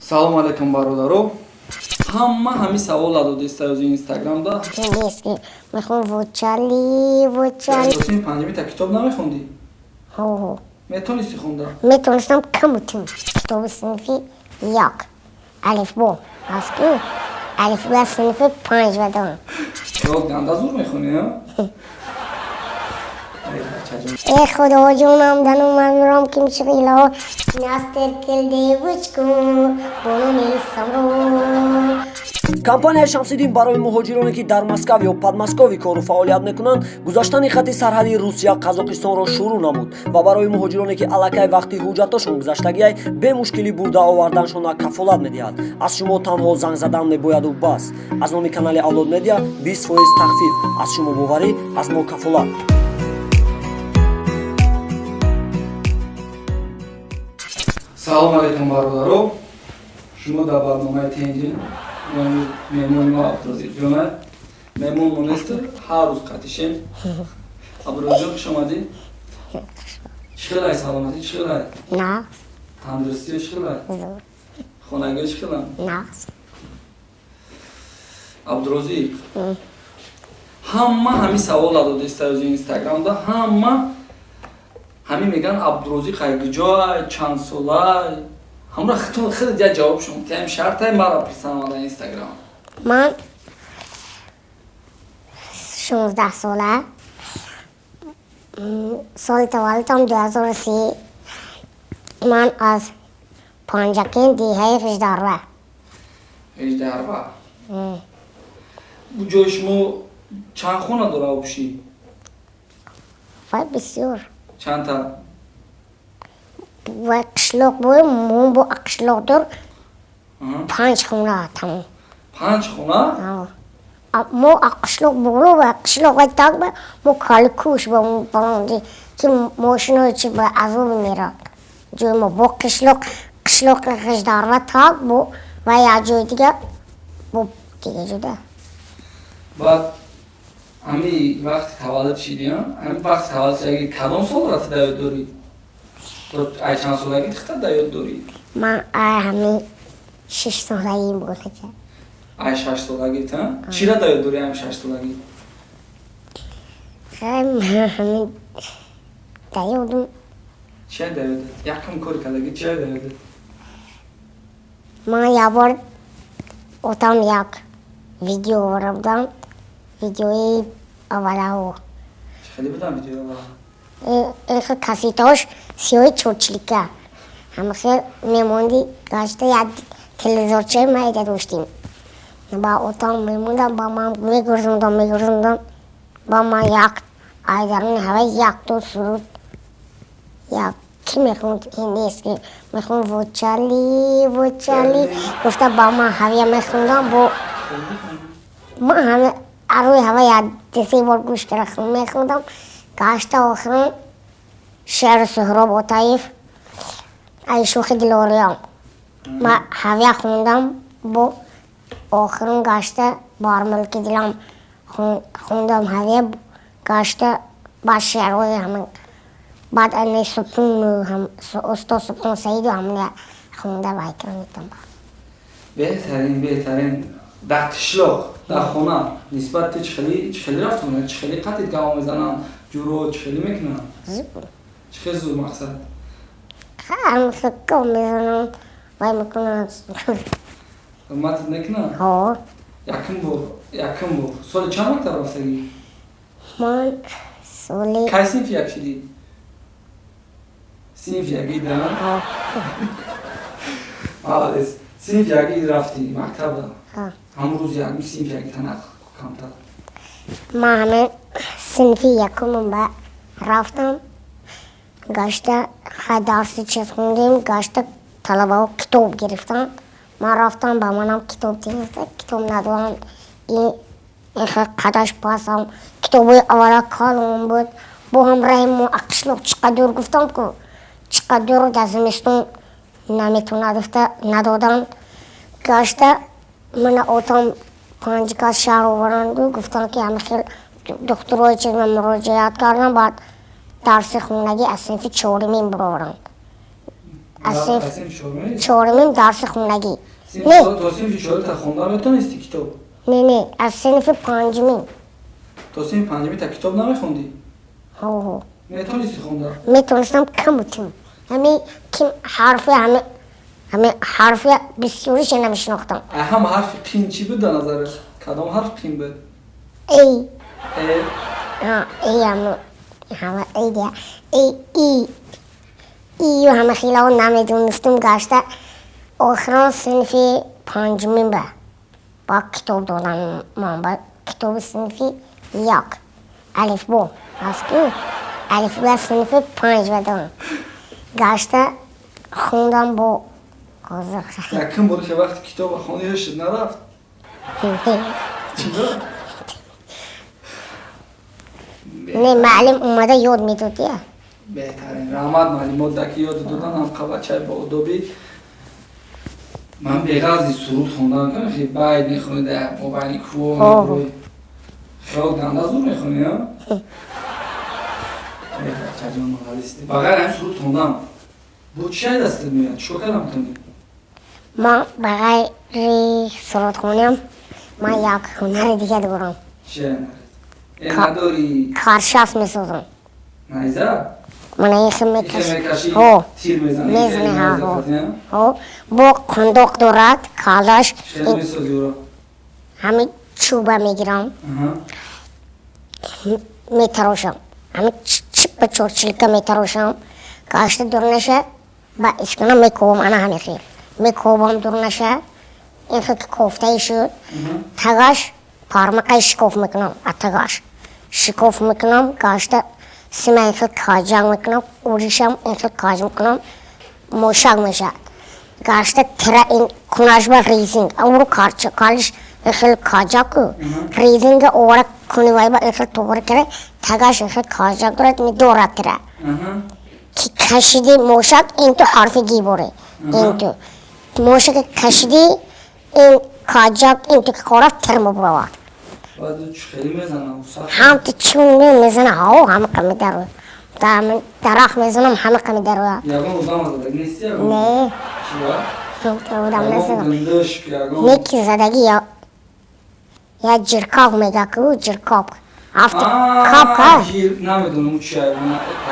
Салом алейкум, бародаро. Ҳама ҳамин савола додиста ёзи Инстаграмда. Нест, мехом вочали, вочали. Синфи панҷумита китоб намехондӣ? Ҳо. Метонисти хонда? Метонистам камутин. Китоби синфи як. Алифбо. Ҳаст ку? Алифбо аз синфи панҷ бадам. Ёд ганда зур мехонӣ, а? Эй, бачаҷон. Э, худоҷонам, дану ман ким чиқило. Настер девочку, бону самро. Компанияи Шамсиддин барои муҳоҷироне, ки дар Москав ё Подмосковье кору фаъолият мекунанд, гузаштани хати сарҳадии Русия Қазоқистонро шурӯъ намуд ва барои муҳоҷироне, ки аллакай вақти ҳуҷҷатошон гузаштагиай, бемушкилӣ бурда оварданшона кафолат медиҳад. Аз шумо танҳо занг задан мебояду бас. Аз номи канали Авлод Медиа 20% тахфиф. Аз шумо боварӣ, аз мо кафолат. Салом алейкум, бародаро. Шумо дар барномаи Тенҷин. Меҳмони мо Абдурозиқҷон. Меҳмон мо нест, ҳар рӯз қатишем. Абдурозиқҷон, хуш омадӣ. Чӣ хелай, саломатӣ чӣ хелай? Нағз. Тандурустиё чӣ хелай? Зур. Хонагиё чӣ хеланд? Нағз. Абдурозиқ, ҳама ҳамин савола додиста ёзи Инстаграмда. Ҳама ҳамин мегӯянд: Абдурозиқ ай куҷоай, чанд солай? Ҳамра худат як ҷавоб шум тиам, шартай мара пирсам дар Инстаграм. Ман 16 сола. Соли таваллудам 2003. Ман аз Панҷакент, деҳаи Ғиждарва. Ҳеждарва. Бу ҷои шумо чанд хона дора обшӣ? Вай, бисёр. Чандта? Вай, қишлоқ бо мо бо қишлоқ дор. Панҷ хона тамом. Панҷ хона? Мо қишлоқ боло ба қишлоқ вай так ба мо каликуш ба баланди, ки мошинои чи ба азоб мерад. Ҷои мо бо қишлоқ, қишлоқи Ғиждарва так бо ва як ҷои дига бо дига ҷуда. Баъд ҳами вақти таваллуд шидӣ, ҳами вақти таваллуд шидаги кадом солра ту дар ёд дорӣ? Ай чанд солагӣ тихта дар ёд дорӣ? Ман ай ҳами 6 солагӣ будака. Ай 6 солагӣ та чира дар ёд дорӣ, ҳами 6 солагӣ? Ҳами дар ёдум. Чия дар ёдат? Якум кори кардагӣ чия дар ёдат? Ман як бор отам як видео оварда будам, видеои аввалаҳо. Чӣ хеле будам видеои аввала? Хел кассетаош сиёҳи чорчлика, ҳама хел мемонди, гашта як телевизорчаи майда доштем. Ба отам мемондам, ба ман мегурзондам, мегурзондам, ба ман як айдарони ҳавай якто суруд як ки мехонд, нест ки мехонд, вочали, вочали гуфта ба ман ҳавия мехондам. Бо ман ҳама рӯи ҳава як се бор гӯш карда мехондам. Гашта охирон шеъри Суҳроб Отаев «Ай шӯхи дилориён» ма ҳавия хондам. Бо охирон гашта «Бар мулки дилам» хондам ҳавия. Гашта ба шеърҳои ҳама, баъд ани Субҳон, устод Субҳон Саиду ҳамна хонда вай кардам. Беҳтарин, беҳтарин. Дар қишлоқ, дар хона нисбат ту чӣ хеле рафтон, чӣ хеле қатит гав мезананд, ҷуро чӣ хеле мекунанд? Чӣ хел зур, мақсад? Гав мезананд, вай мекунанд. Ҳурматат мекунанд? Ҳо. Якум бор соли чанд мактаб рафтагӣ? Ман соли Кай синфи як шидӣ? Синфи яки да? Молодец. Синфи яки рафтӣ мактабда? Ҳамун рӯзи якум синфи яки танақ камтар. Ман ҳамин синфи якумам ба рафтам, гашта хай дарси чиз хондем, гашта талабаҳо китоб гирифтанд. Ман рафтам, ба манам китоб гирифта, китоб надорам. Ин қадаш пасам китобои аввала калон буд. Бо ҳамраҳи мо қишлоқ чӣ қадр гуфтам ку, чӣ қадр дар зимистон наметавонад гуфта надоданд. Гашта мана отам панҷ кас шаҳр оваранду гуфтанд, ки ҳама хел духтурои чиз ман муроҷиат кардам. Баъд дарси хонагӣ аз синфи чорумин бироваранд. Аз синф Аз синфи чорумӣ? Чорумим дарси хондагӣ. Не. То синфи чорум та хонда метонисти китоб? Не, аз синфи панҷумин. То синфи панҷумӣ та китоб намехондӣ? Ҳо. Метонисти хонда? Метонистам камутим. Ҳами ким ҳарфи, ҳами ҳарфи бисёриша намешинохтам. Ҳама ҳарфи қин чӣ буд дар назарат? Кадом ҳарф қин буд? Эй. Э? Эй, ҳама эй дия. Эй, и. Ию ҳама хелао намедонистум. Гашта охирон синфи панҷумин ба китоб додам ман, ба китоби синфи як. Алифбо аст ку, алифбо синфи панҷ ба додам. Гашта хондам бо ҳозир. Якум бор ки вақти китоба хондӣ, ҳушт нарафт? Чӣ буд? Не, маълим омада ёд медод я. Беҳтарин, раҳмат маълимот да ки ёд додан ҳам қабачай бо одоби. Ман беғарзи суруд хондан кунам, хе байд мехонӣ дар мобайни кӯҳ, хиёл ганда зур мехонӣ, а? Бачаҷон, молодец. Ба ғайр ҳамин суруд хондан бо чӣ шай дастат меояд? Чикор кардан метавонӣ? Ман ба ғайри сурудхониам ман як ҳунари дига дорам. Чӣ ҳунарат? Э, надорӣ? Каршаф месозам. Найза? Мана ин хел мекашӣ? Ҳо. Тир мезанӣ? Мезанӣ, ҳо. Ҳо, бо қундоқ дорад калаш. Хеле месозӣ ӯро? Ҳамин чӯба мегирам, метарошам, ҳамин чиппа чорчилка метарошам, гашта дурнаша ба искона мекобам, ана ҳамин хел мекобам дурнаша. Ин хел ки кофтаи шуд, тагаш пармақай шикоф мекунам, атагаш шикоф мекунам, гашта сима ин хел каҷак мекунам, уришам ин хел каҷ мекунам, мошак мешавад. Гашта тира ин кунашба резинг авру калиш ин хел каҷаку резинга овара куни вайба ин хел туғри кара, тагаш ин хел каҷак дорад, медорад тира ки кашиди мошак инту ҳарфи гиборе, инту мошаки кашиди, ин каҷак инту ки корафт тир мебуравад. Ҳам ту чун мезана, ҳо, ҳама қами дарояд, дарахт мезанам, ҳама қами дарояд. Не, одам назадам. Неки задагӣ я ҷиркоб мега ку, ҷиркоб афти капка.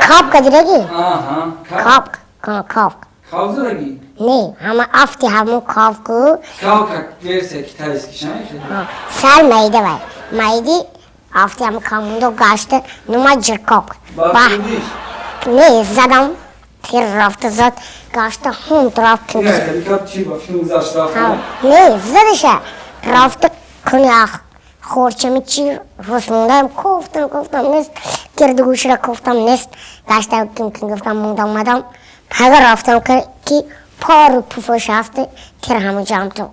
Капка дидагӣ? Капка, капка. Не, ҳама афти ҳамун кавку. Сар майда, вай майди афти ҳамун камундо гашта нума ҷиркоб. Не, задам, тир рафта зад, гашта ҳунт рафт. Не, задаша рафта куни хорчами чи русмондаам, кофтам, кофтам, нест, гирду гӯшира кофтам, нест. Гашта ким ким гуфтам, мондам, омадам, пага рафтам ки пару пуфош ҳаст, тир ҳамуҷа ҳамту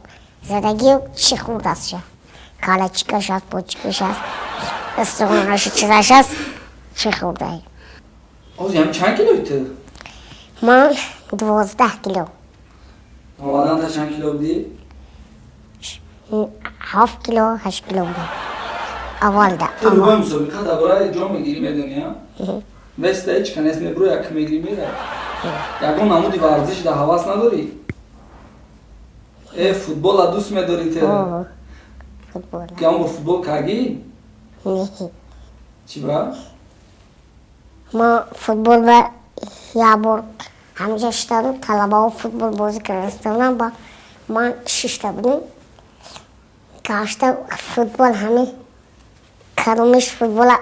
задагию чӣ хурд аст ша, калачикаш аст, почикаш аст, истиғонашу чизаш аст, чӣ хурдай. Чанд килои ту? Ман 12 кило. Омадан та чанд кило будӣ? 7 кило, 8 кило будам аввалда. Ту любой мусобиқа дар бораи ҷо мегирӣ, медонӣ, а? Веста ҳеч канес мебуро, як мегирӣ, мера. Ягон намуди варзиш дар ҳавас надорӣ? Э, футбола дӯст медорӣ ту? Ягон бор футбол кардӣ? Не. Чӣ ба? Ма футбол ба як бор ҳамҷа шиштадум, талабаҳо футбол бозӣ кардастанам, ба ман шишта будем. Гашта футбол ҳами кадомиш футбола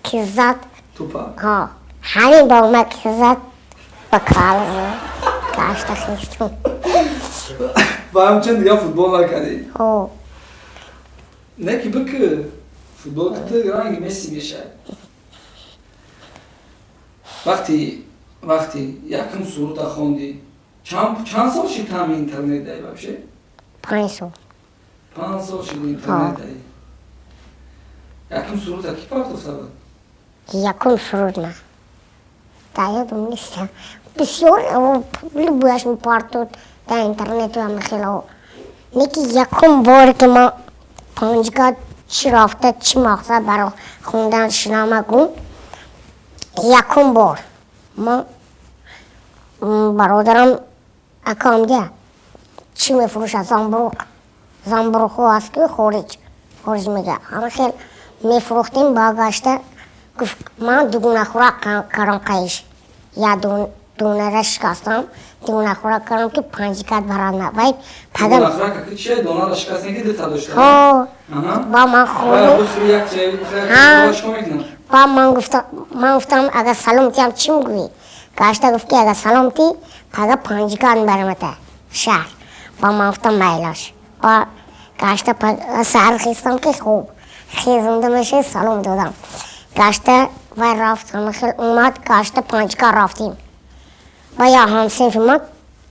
ки зад. Тупа? Ҳо, ҳамин ба омад ки зад, ба кала зад, гашта хестум. Ба ҳамчун дигар футбол накардӣ? Ҳо. Не ки бикӣ футбол, ки ту ранги Месси мешавӣ. Вақти якум суруда хондӣ, чанд сол шид ҳами интернет даи вообще? 5 сол. 5 сол шид интернет даи. Якум суруда ки партофта буд? Якум суруд ма дар ёдам нест, бисёр любояш мепартод дар интернету ҳама хело. Неки якум боре ки ма панҷга чӣ рафта, чӣ мақсад баро хондан шинамагум, якум бор ма бародарам. Акам дия чӣ мефурӯшад? Замбуруқ, замбуруқҳо ҳаст, ки хориҷ мега, ҳама хел мефурӯхтем. Ба гашта гуфт, ман дугунахӯрак кардам, қайиш як донара шикастам, дугунахӯрак кардам, ки панҷикат барад вай пага. Ба ман хӯрд, ба ман гуфтам, агар салом тиям, чӣ мегӯӣ? Гашта гуфт, ки агар салом ти, пага панҷикат мебарамата шаҳр. Ба ман гуфтам, майлаш. Ба гашта саҳар хестам, ки хуб хезонда меша, салом додам. Гашта вай рафт, ҳама хел омад, гашта панҷикат рафтем. Ба як ҳамсинфи ман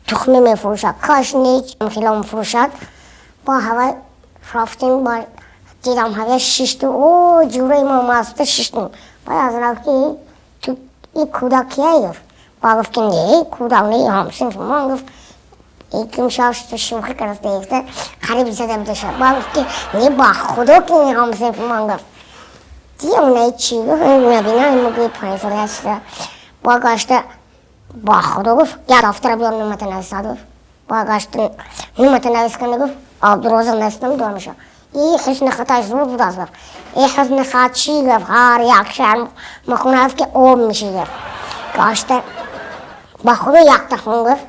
тухмӣ мефурӯшад, кашнич хело мефурӯшад. Ба ҳавай рафтем, ба дидам, ҳавай шишту, о ҷураи мо маста шиштем. Баъд аз рафт, ки ту и кӯдак кия? Гуфт. Ба гуфт, ки не, кӯдак не, ҳамсинфи ман. Гуфт, иким шашту шӯхӣ кардаста, гуфта қариб зада будаша. Ба гуфт, ки не, ба худо, ки ҳамсинфи ман. Гуфт, диёнаи чӣ? Гуфт, набина, мегӯи 5 сола шуда. Ба гашта, ба худо, гуфт, як дафтара биёр, номата нависад. Гуфт, ба гашта номата навис канда. Гуфт, Абдурозиқ навистам, дур меша. И ҳусни хаташ зуд будааст. Гуфт, и ҳусни хат чӣ? Гуфт, ҳар як шаҳр махона. Гуфт, ки об меши. Гуфт, гашта, ба худо, якта хун. Гуфт,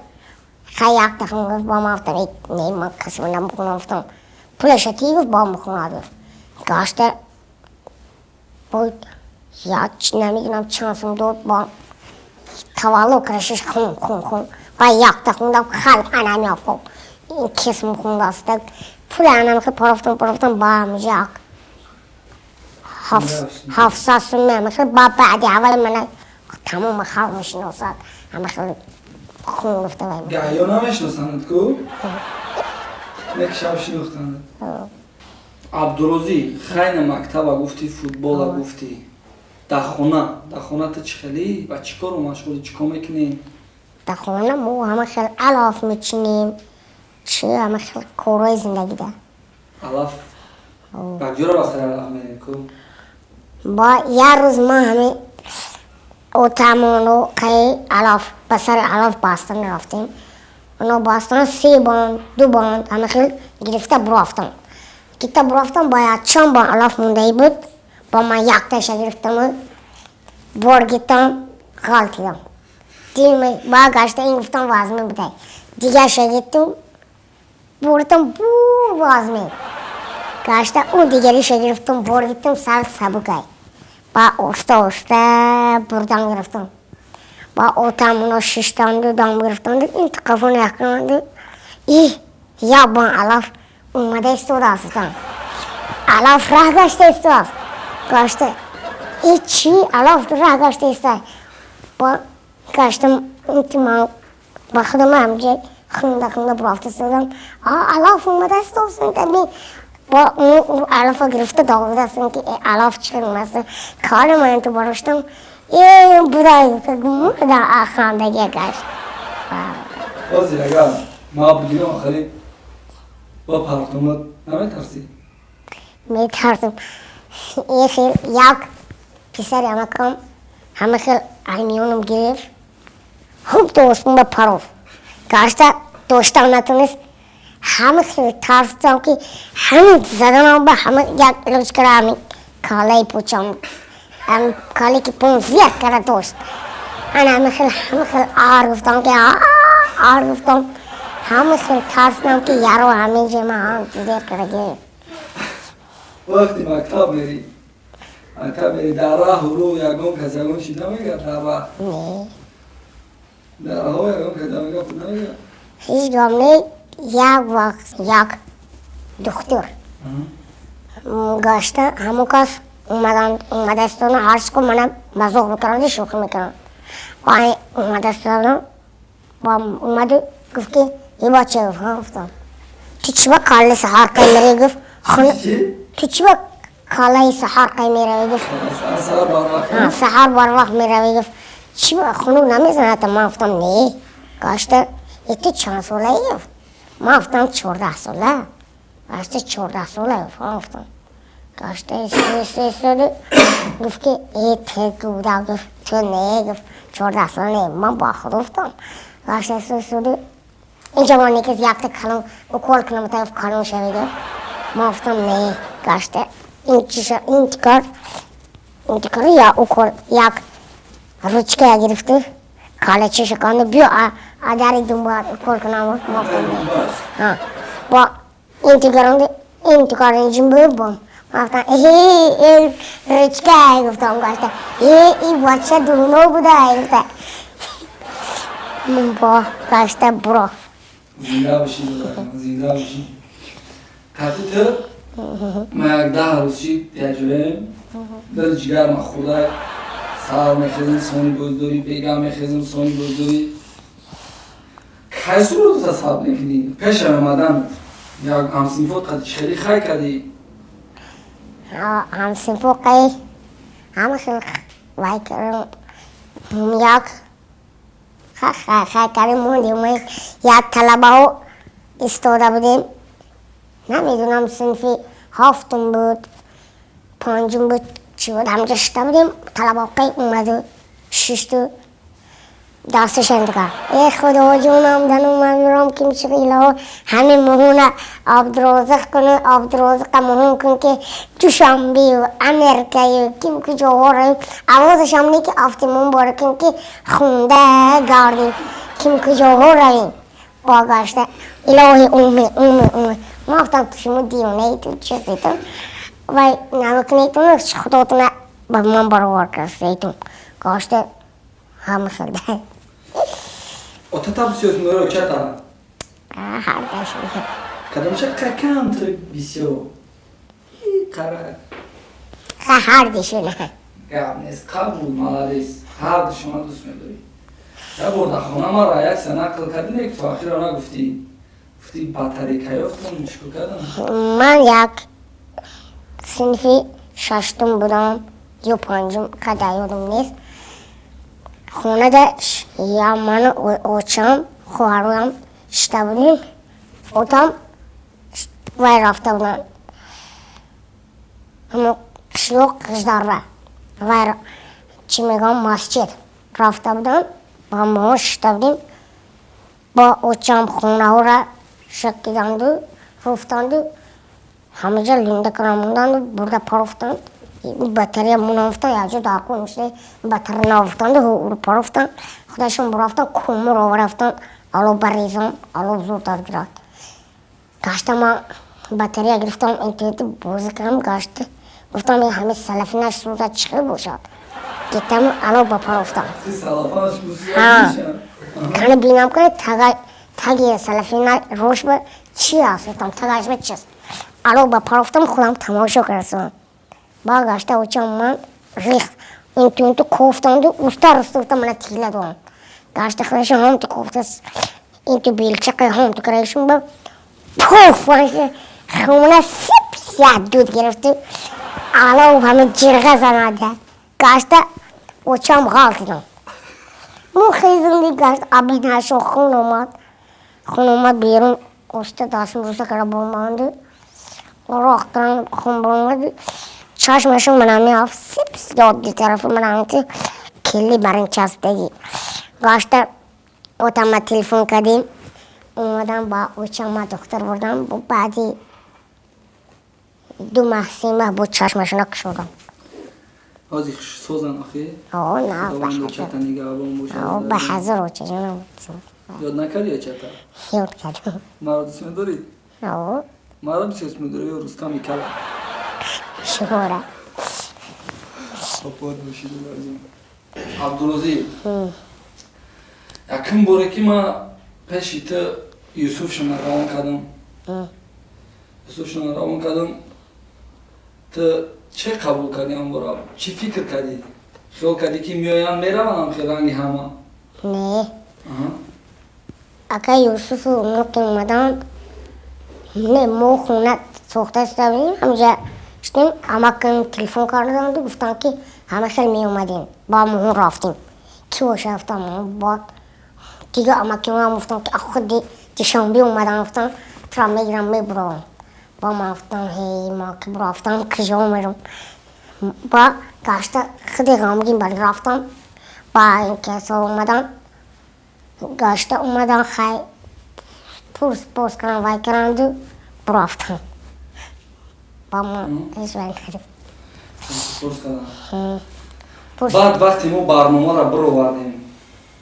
хай, якта хун. Гуфт, ба ман гуфтам, не, ман касба намехонам. Гуфтам, пулаша ти. Гуфт, ба мехонад. Гуфт, гашта як намедонам чанд сум дод, ба таваллуд карашиш хун, хун, хун. Ба якта хундам, халқ анами афтод, ин кисм хундаста, пули анами парафтам, парафтам, ба ҳамҷа 700 сум мехел. Ба баъди аввали мана тамоми халқ мешиносад, ҳама хел хун гуфта вай. Гаҳё намешиносанд ку, як шаб шинохтанд. Абдурозӣ, хайна, мактаба гуфтӣ, футбола гуфтӣ, дар хона ту чӣ хелӣ ва чӣ кору машғулӣ, чӣ кор мекунӣ? Дар хона мо ҳама хел алаф мечинем, чӣ, ҳама хел корҳои зиндагида. Алаф ба куҷоро ба сари алаф мерем ку? Ба як рӯз ман ҳами отамону қаи алаф, ба сари алаф бастан рафтем. Оно бастан се банд, ду банд, ҳама хел гирифта бурафтам, гирифта бурафтам. Ба як чанд банд алаф мондаи буд, ба ман якташа гирифтаму бор гирифтам, ғалтидам. Ба гашта ин гуфтам, вазме будай, дигарша гирифтам, бурдам, бу вазме. Гашта ӯ дигариша гирифтам, бор гирифтам, сар сабукай. Ба оста оста бурдан гирифтам. Ба отам оно шиштанду дам гирифтанду ин қафон яканду и як бан алаф омада истодааст. Гуфтам, алаф раҳ гашта истодааст. Гашта, и чӣ, алаф раҳ гашта истода. Ба гаштам, инти ман ба худам ҳамҷа хунда хунда бурафта истодам. Алаф омада истодааст. Ба алафа гирифта додастам, ки алаф чӣ омаст, кори ман ту бароштам э будай мурда, хандагия гашт. Ҳозир агар ма бигирам, хеле ба партомат наметарсӣ? Метарсам. Ин хел як писари амакам ҳама хел аймиёнам гирифт, хуб то осмон ба паров. Гашта доштам натонист. Ҳама хел тарсидам, ки ҳамин заданам, ба ҳама як илоҷ кара, ҳамин калаи почам, ҳамин кале ки пон зиёд кара дошт. Ана ҳама хел, ҳама хел ар гуфтам, ки ар гуфтам, ҳама хел тарсидам, ки яро ҳамин ҷо ман ҳам зиёд кара гирифт. Вақти мактаб мери, дар раҳу рӯ ягон кас ягон чиз намегӯяд дар раҳ? Не. Дар раҳо ягон кас ягон гап намегӯяд? Ҳеҷ гап не. Як вақт як духтур гашта, ҳамон кас омадан, омада истодан, ҳарчи ку мана мазоқ мекарданду шӯхӣ мекарданд. Ба омада истодан, ба омаду гуфт, ки и бача. Гуфт, ҳа. Гуфтам, ту чӣ ба каллаи саҳар қай меравӣ? Гуфт, ту чӣ ба каллаи саҳар қай меравӣ? Гуфт, саҳар барвақт меравӣ. Гуфт, чӣ ба хунук намезанад? Ман гуфтам, не. Гашта, и ту чанд солаӣ? Гуфт. Ман гуфтам, 14 сола. Гашта, 14 сола? Гуфт, ҳа. Гуфтам. Гашта истоду гуфт, ки э, ту гуда. Гуфт, ту не. Гуфт, 14 сола не. Ман ба худ гуфтам. Гашта истоду. Инҷа мо некиз якта калон укол кунам, тараф калон шавида. Ма гуфтам, не, гашта ин чиша, ин кор, ин кор, я укол як ручка гирифту, калачиша канду, биё адари думбар укол кунам. Ма гуфтам, не. Ҳа. Бо ин тигаронду, ин тикор инҷин бу бом. Ма гуфтам, э, ручка гуфтам, гашта. Э, ин бача дуно буда, гуфта. Бо гашта буро. Зинда бошӣ, додарҷон, зинда бошӣ. Қати ту ма як 10 рӯз шид якҷоем, дил ҷигар ма хӯрда. Сар мехезем, сони боздорӣ, бега мехезем, сони боздорӣ. Кай сурудата сабт мекунӣ? Пешам омадан як ҳамсинфот қати чӣ хеле хай кардӣ? Ҳамсинфо қай ҳама хел вай кардам, як хай кардем, мондем. Як талабаҳо истода будем, намедонам, синфи ҳафтум буд, панҷум буд, чӣ буд, ҳамҷа шита будем. Талабаҳо қай омаду шишту дасташон кард: «Э, худоҷонам, дану манурам ким чиқилаҳо, ҳамин муҳуна Абдурозиқ куну, Абдурозиқа муҳун кун, ки Душанбею Америкаю ким куҷоҳо равем, авозашам не, ки афтимон бора кун, ки хунда гардем, ким куҷоҳо равем». Бо гашта: «Илоҳи, уми, уми, уми». Ма гуфтам, шумо дивонаиту, чизиту, вай намекунетун, худотуна ба ман баровар кардетун. Гашта ҳама хелда. Отата бисёр меро, чата? Ҳардашон. Кадомша какам ту бисёр қара? Ҳардишон. Гап нест, қабул, молодец, ҳардишона дӯст медорӣ. Як бор дар хона мара як са нақл кардӣ, не, то ахиро нагуфтӣ. Гуфтӣ, батарейка ёфтам, чикор кардам? Ман як синфи шаштум будам ё панҷум, қадар ёдам нест. Хонада я ману очам, хоҳароям шита будем. Отам вай рафта буданд, ҳамо қишлоқ Қиждарва, вай чӣ мегӯям, масҷид рафта буданд. Ба моҳо шита будем. Бо очам хонаҳоро шакиданду руфтанду, ҳамаҷа линда кара монданду, бурда парофтанд. Батарея монафтанд, якҷо дар кун шуда батарея нафтанду, парофтанд. Худашон бурафтанд, кумур оварафтанд, ало барезон, ало зудтар гирад. Гашта ман батарея гирифтам, интернети бозӣ кардам. Гашта гуфтам, ҳами салафинаш сӯзад, чӣ хел бошад, гитаму ало ба парофтам. Кани бинам, кани таги салафина рош ба чи аст. Гуфтам, тагаш ба чист? Ало ба парофтам, худам тамошо кардам. Ба гашта очам ман рехт, инту инту кофтанду, уста руста гуфтам, мана тила дорам. Гашта худашон ҳамту кофта, инту белчақа ҳамту карашон, ба пуф, хона сип як дуд гирифту, ало ҳама ҷирға занада. Гашта очам ғалтидам, мо хезунди. Гашт абинашо хун омад, хун омад берун. Уста дастм руста кара бомбанду, ороқ кардам, хун бомбаду. Чашмашон манами аф сип ёд, ду тарафи манамти келли барин часпдаги. Гашта отама телефон кардем, омадам, ба очама духтар бурдам. Баъди 2 маҳ, 3 маҳ бо чашмашона кушодам. Ҳозир созан охи? О, на. Худованд чата нигаҳбон бошад. Ба ҳазор очаҷонам. Ёд накардӣ очата? Ёд кардам. Маро дӯст медорӣ? О. Маро дӯст медорӣ ё Рустами Кала? Шумора. Обод бошӣ, додарҷон. Абдурозӣ, якум боре ки ман пеши ту Юсуфшона равон кардам, Юсуфшона равон кардам, ту чӣ қабул кардӣ он бора? Чӣ фикр кардӣ? Хиёл кардӣ, ки меоянд, мераванд, хел ранги ҳама? Не. Ака Юсуфу мо ки омаданд, не, мо хона сохта шуда будем, ҳамҷа шудем. Амакам телефон карданду, гуфтанд, ки ҳама хел меомадем. Ба моҳон рафтем, ки боша, гуфтам. Баъд дига амакимам гуфтам, ки худи Душанбе омадам, гуфтам, тура мегирам, мебурам. Ба ман гуфтам, ҳей, ма ки бурафтам, куҷо мерам? Ба гашта худи ғамгин бар рафтам. Ба ин касо омадан, гашта омадан, хай. Пурс пос кардам, вай карданду бурафтам. Ба ма ҳеҷ вай накардем. Пурс кардам. Баъд вақте мо барномаро бировардем,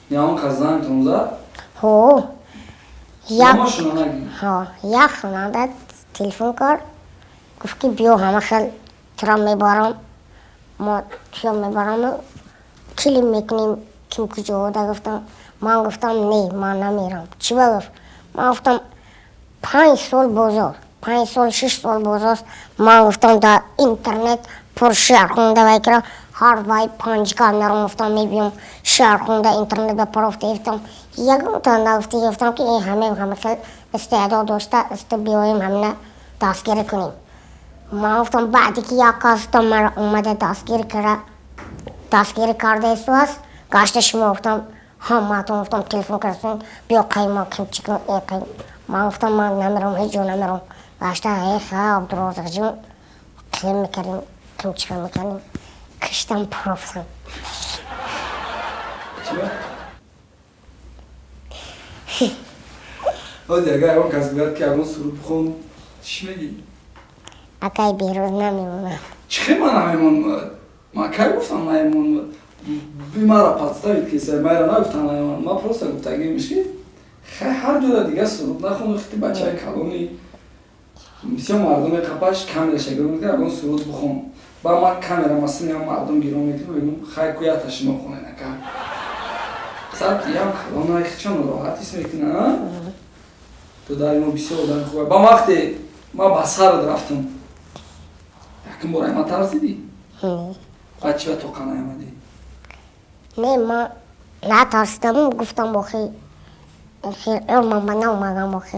ягон кас зангтон зад? Ҳо. Номашонро нагӣ. Ҳо, як хонанда телефон кард, гуфт, ки биё, ҳама хел тура мебарам, мо туя мебараму клип мекунем, ким куҷода. Гуфтам, ман гуфтам, не, ман намерам. Чӣ ба? Гуфт. Ман гуфтам, 5 сол бозор, 5 сол, 6 сол бозост. Ман гуфтам, дар интернет пур шеър хонда вай кара, ҳар вай панҷга наром, гуфтам, мебиём, шеър хонда интернет ба парофта. Гуфтам, ягонта нагуфти. Гуфтам, ки ин ҳаме ҳама хел истеъдод дошта исто, биёем, ҳамина дастгирӣ кунем. Ман гуфтам, баъде ки як кас, гуфтам, мара омада дастгирӣ кара, дастгирӣ карда истааст, гашта шумо, гуфтам, ҳамаатон, гуфтам, телефон кардастон, биё қайма кимчикун. Ман гуфтам, ман намерам, ҳеҷ ҷо намерам. Гашта ха, Абдурозиқҷон, клип мекардем, кимчика мекардем, киштам, пурофтам. Чиба? Ҳозир агар ягон кас гӯяд, ки ягон суруд бихон, чӣ мегӣ? Акай Беҳрӯз, намемонам. Чӣ хел ман намемонам? Ман кай гуфтам намемонам? Би мара подставить ки майра нагуфтам намемонам. Ман просто гуфтагимиш, ки хай, ҳар ҷода дига суруд нахону, хити бачаи калони бисёр мардуме қапаш камераша гирон мекунад, ягон суруд бихон. Ба ман камера масилям, мардум гирон мекунад, мегӯм, хай, куята шумо хонед, ака. Сад ям калона хичон роҳат ҳис мекуна. То дар мо бисёр одами хуб. Ба вақте ман ба сарат рафтам, якум бор ама тарсидӣ? Баъд чӣ ба тоқа наомадӣ? Не, ман натарсидам, гуфтам, охи ман ба наомадам, охи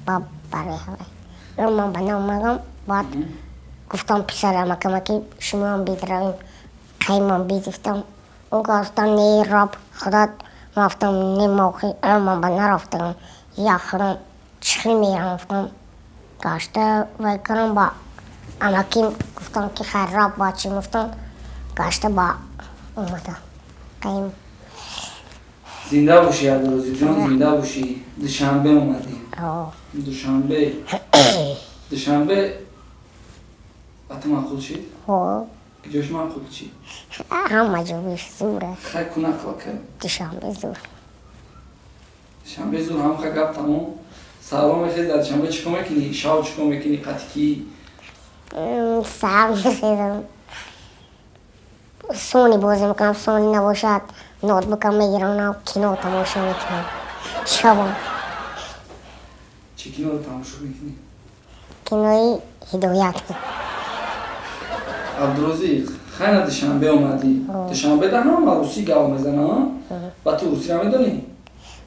ба барои ҳавай ман ба наомадам. Баъд гуфтам писарамакамаки, шумоам бидравем, қаймам бид. Гуфтам, ӯ гуфтам, не, раб худат. Ман гуфтам, не, ма охи ман ба нарафтам, як худам чӣ мерам. Гуфтам, гашта вай кардам, ба амаким гуфтам, ки хайр, раб бачим. Гуфтам, гашта ба омадам қайм. Зинда бошӣ, Абдурозиқҷон, зинда бошӣ. Душанбе омадӣ. Душанбе, Душанбе ба ту маъқул шид? Ҷош маъқул чӣ? Ҳама ҷо зур аст. Хай, ку нақл кар. Душанбе зур. Душанбе зур. Ҳам ха, гап тамом. Саҳро мехез, дар Душанбе чӣ кор мекунӣ? Шав чӣ кор мекунӣ? Қатӣ кӣ? Саҳар мехезам, Сони бозӣ мекунам, Сони набошад, ноутбукам мегирам, кино тамошо мекунам шабон. Чӣ киноро тамошо мекунӣ? Кинои Ҳидоят. Абдурозиқ, хайна, Душанбе омадӣ. Душанбе да ҳама русӣ гап мезана, ба ту русиро медонӣ?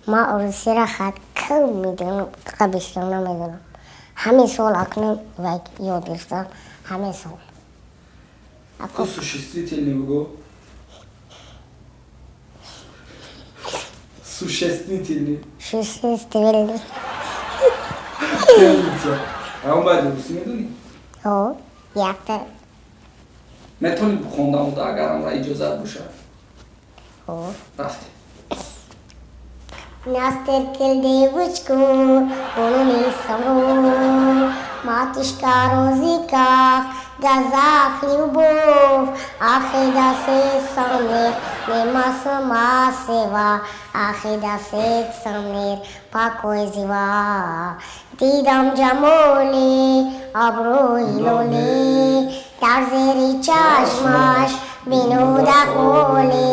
Ман русиро хат кам медонам, бисёр намедонам. Ҳамин сол акнун вай ёд гирифтам, ҳамин сол. Ку существительный бугӯ. Существительный. Существительный. Ҳамон бояд русӣ медонӣ? Ҳо, якта. Метавонӣ бихонда уда, агар амра иҷозат бошад? Ҳо. Рафтем. Настеркел девочку, номи Самру, матушка розиках, газах любовь, ахида се самир, нема сама сева, ахида се самир, покой зива. Дидам ҷамоли обрӯи лоли, дар зери чашмаш бинуда холи,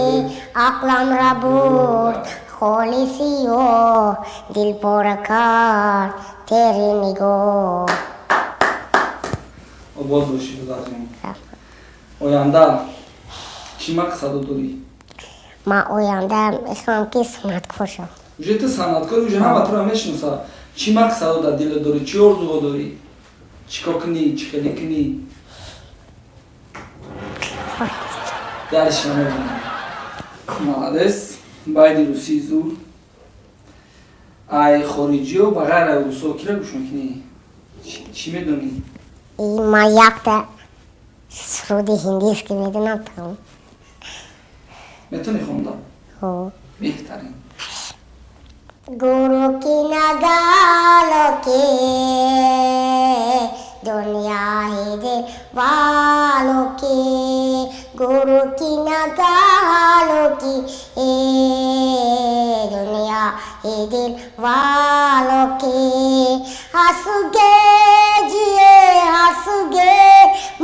ақламра бурд холи сиёҳ, дил пора кард тери нигоҳ. Обод бошӣ, додарҷон. Оянда чӣ мақсадо дорӣ? Ман оянда мехоҳам, ки санъаткор шавам. Уже ту санъаткор, уже ҳама туро мешиноса. Чӣ мақсадо дар дилат дорӣ, чӣ орзуҳо дорӣ, чӣ кор кунӣ, чӣ хеле кунӣ, дарш намедонам. Молодец, байди русии зур. Ай хориҷиё ба ғайр аз русо кира гӯш мекунӣ, чӣ медонӣ? Ман якта суруди ҳиндиски медонам, тамом. Метавонӣ хонда? Ҳо. Беҳтарин. गुरु की नगालों की दुनिया ही दिल वालों की, गुरु की नगालों की दुनिया ही दिल वालों की। हंस गे जिए हंस गे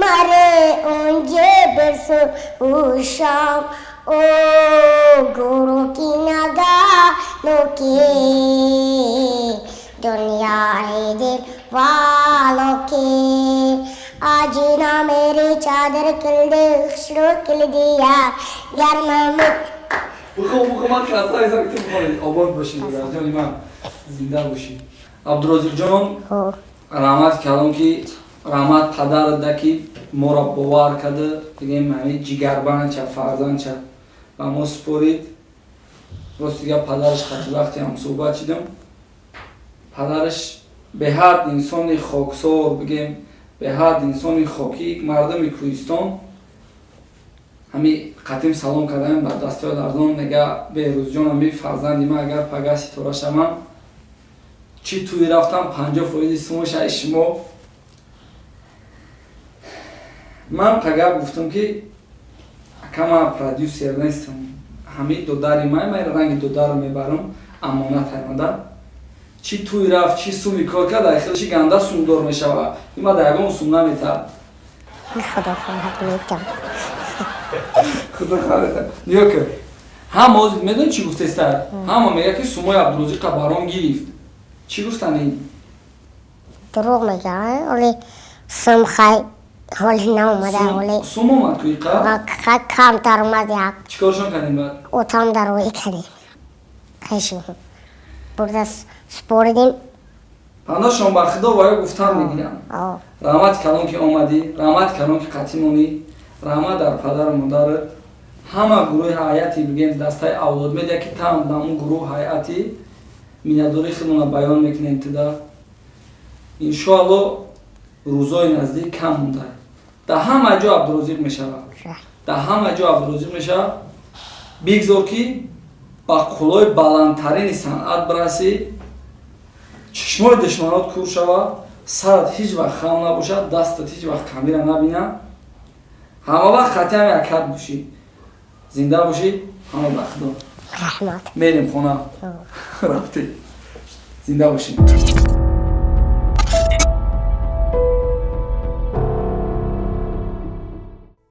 मरे उंजे बिरसु शाम, ओ गुरु की नगालों की दुनिया है दिल वालों की। आज ना मेरी चादर किल दे शुरू किल दिया गर्म में। Бихоб, бихоб, ман хаста ҳестам, ки ту бихонӣ. Обод бошӣ, ҷони ман, зинда бошӣ. Абдурозиқҷон, раҳмат калом, ки раҳмат падарада, ки моро бовар карда, дигем, ҳамин ҷигарбандча, фарзандча ба мо супорид. Рости гап, падараш хати вақте ҳамсӯҳбат шидам, падараш беҳад инсони хоксор, бигем, беҳад инсони хокӣ, мардуми кӯҳистон. Ҳами қатим салом кардаем, ба дастҳои ларзон мега: «Беҳрӯзҷон, ами фарзанди ман агар пага ситора шавам, чӣ тӯй рафтам, 50 фоизи сумаш ай шумо». Ман пага гуфтам, ки ака, ман продюсер нестам, ҳами додари ман, ман ранги додаро мебарам, амонат аймада. Чӣ тӯй рафт, чӣ суми кор кард, ай хелши ганда сумдор мешава, има да ягон сум наметаҳад. Худо хоҳад, метам. Худо хоҳад. Нигоҳ кун, ҳама ҳозир медони чӣ гуфтеста? Ҳама мега, ки сумои Абдурозиқа барон гирифт. Чӣ гуфтани? Дурӯғ мега. Оли сум хай ҳоли наомада ҳоли. Сум омад ку иқа? Хай, камтар омад як. Чӣ коршон кардем баъд? Отам дароӣ кардем, хешим бурда супоридим. Паношон ба худо ва ё гуфтан мегирам. Раҳмати калон, ки омадӣ, раҳмати калон, ки қатъӣ монӣ, раҳмат дар падару модарат, ҳама гурӯҳи ҳайати, бигем, дастаи Авлод Медиа, ки там дар он гурӯҳ ҳайати миннатдории худмона баён мекунем туда. Иншоалло, рӯзои наздик, кам монда, дар ҳама ҷо Абдурозиқ мешавад, дар ҳама ҷо Абдурозиқ мешавад. Бигзор, ки ба қуллои баландтарини санъат бирасӣ, чишмои душманот кур шавад, сарат ҳеҷ вақт хам набошад, дастат ҳеҷ вақт камира набина, ҳама вақт қатъи ҳами акат бошӣ, зинда бошӣ. Ҳама ба худо. Раҳмат. Мерем хона, рафтем, зинда бошӣ.